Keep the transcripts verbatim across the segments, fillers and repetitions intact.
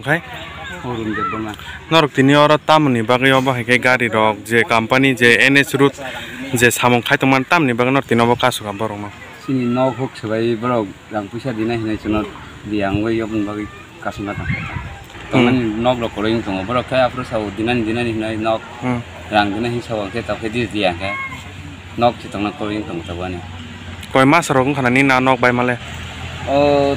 Khai? Arun Debbarma. Norok tini oro tamoni bagwi obo hai khe gari rok je company je N S route je samung khai tongmani tamoni bagwi norok tini obo kasu ka borok no? Chini nok huk swbai borok rang puisa dinai hinwi chwngno biyang wi yokni bagwi kasuna tang. Hmm. Tongmani nok rok kwrwi wng tongo borok khe aphuru sao dinani dinani hinwi nok Hmm. rang dinai hinwi sao khe tokhe di diya khe. Nok se tongna koi wng tong tabani. Koi mas rok wngkha na nini na nok bai male? O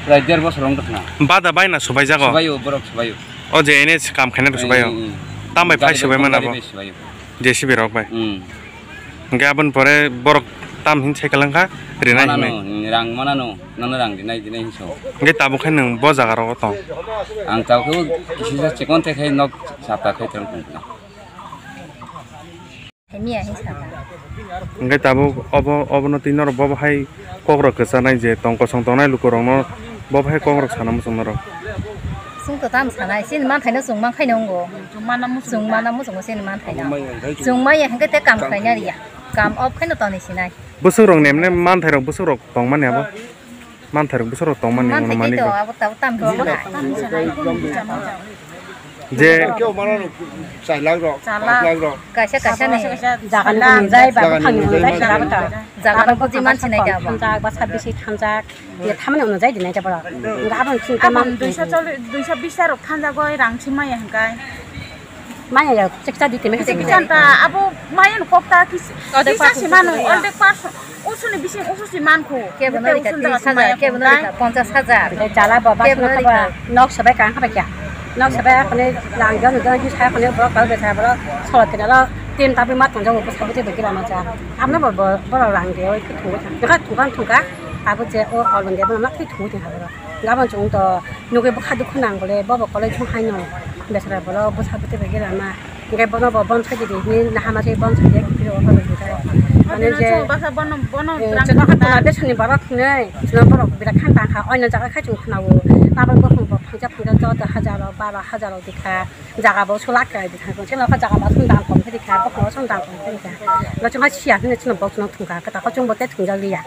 prai der bosor wng tongkha na. Bada bai na subai jago? Subai o borok subai o. O je N S kam khaina rok subai o. Hmm, hmm. Tam bai phai subai mana bo? Gari bai subai o. J C B rok bai. Hmm. Hingke aboni pore borok tam hin sai kalang kha rinai hinwi. Manano, hmm, rang manano, nono rang rinai dinai hinso. Hingke tabuk khe nwng bo jaga rogo tong? Ang tabuk khe kisi sa chikon te khai nok sapta khai tong tong. Hemiya hin saka. Hingke tabuk obo, obono twi norok bobo hai kokrok kwchanai je tong kosong tongnai lukurokno bobo hai kokrok sana muchung norok. Chwng to tam sanai, chini manthaino chwng mankhaino wngo. Chwng mana muchungo, chini manthaino. Chwng maya hingke te kam khlaina riya. Kam off khaino toni sinai. Bwswk rok nemne manthairok bwswk rok tongmani abo? Manthairok bwswk rok tongmani. Manthai hwnmani tei to, abo tabuk tam hwnmani. Je. Keo mana rok chai lakh rok, chai lakh rok. Kaisa kaisa ni. Jaga ni unjai ba buphang ni unjai. Jaga ni buji mansi nai jabo. Thamjak ba sabisi thamjak. Ye thamani unjai dinai jabo. Abon chini abon duisa bis rok thamjak oi rang si maya hingkai. Maya ya cheksa di teme. Cheksa ta abo maya no kokta kis. Kisa si manu all the person. Usuni bising ususi mankhu. Kebo no rika tris hajar, kebo no rika ponchas hajar. Jala bo bas no khaba nok sabai kang khaba kya. Nok sabai akhone lang jon jon hi sa khone borok kal besa borok solo kena lo tin tapi mat tong jabo bwsa bwtwi bai kila ma cha. Amno bo borok rang de oi thung thung kha thung kha abo je o olong de ma thwi thung thung ha borok. Gabon chung to nugui bwkha dukhu nang bole bobo kolai thung hai no. Besara borok bwsa bwtwi bai kila ma. Hingke bono bo bonsai di di hinui nahama se bonsai di kiri o horo hingke. Mane je, bono, bono eh, chwla kha tuna besoni borok hinui chwla borok birak khan tang kha oino jaga khai chwng khna o. Abo bokhong bo phangsa phangsa joto hajar o baro hajar o dikha jaga bo sulak khe dikha chwla kha jaga bo aswk dam kom khe dikha bokhong aswk dam kom khe dikha. Bo chwng ha siya hinui chwla bo chwng thung kha kwtal khe chwng bo tei thung jak liya.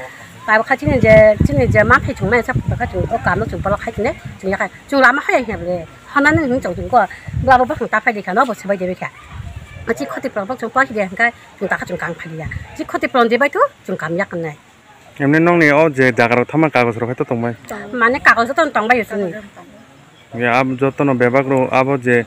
Abo kha chini je, chini je manthai chwng maya sa phutaka chwng o kam no chwng borok khai tini chwng ya kha chwng lama haya hiya bole. Hana nini hwn chong chong ko bwlabo bwsang ta phai di kha no bo swbai de kha. Chi khoti plang bok chong plang de kha chong ta kha chong kang phai ya. Chi khoti plang de bai tu chong kam yak nai. Emne nong ni o je jaga rok thama kagoj rok hai to tong bai. Mane kagoj to tong bai chini. Ya ab joto no bebak ro abo je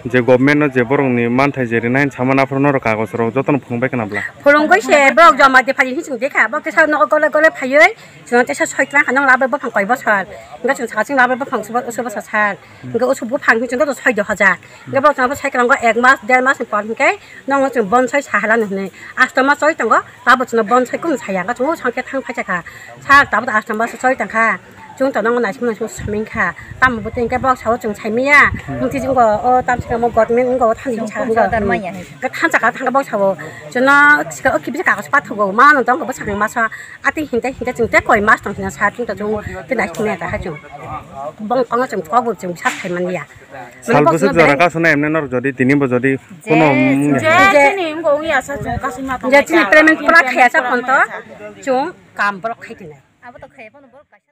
je government no je borok ni manthai je rinai sama na phuru norok kagoj rok joto no phung bai kana bla. Phulung goi se borok joma de phai hi chong de kha bok te sa no gole gole phai oi. Chwng teisa soi twlang kha nang labai buphang koi bosor. Hingke chwng saka chwng labai buphang subo subo sa sal. Hingke usuk buphang hingke chwng soi do hajar. Hingke bo chwng sai kwlango ek mas der mas ni por hingke nongo chwng bonsai sahala ni hinui. Asto mas soi tongo tabo chwng bonsai kunu saya hingke chwng usang khe thang phai chakha. Sal tabo asto mas soi tongkha. Chwng to nongo naising naising saming kha. Tamo bo hingke bok sao chwng sai maya. Hingke chwng go o tam sika mo godmen go thani sa go. Hingke thansa ka thang bok sao. Chwng no sika o kibisa kagos pathogo ma no tong go bwsakni masa. Ati hinte hinte chwng tei koi mas tong hina sa chwng to chwng tei nai hwnwi ta ha chwng. Bong tong chwng kok bo chwng sa khai man ya. Sal bwswk jora ka sona emne nor jodi tini bo jodi kono je chini ngo ya sa chwng ka sima je chini payment pura khaya sa phone to chwng kam borok khai tini. Abo to khaya phone borok kaisa.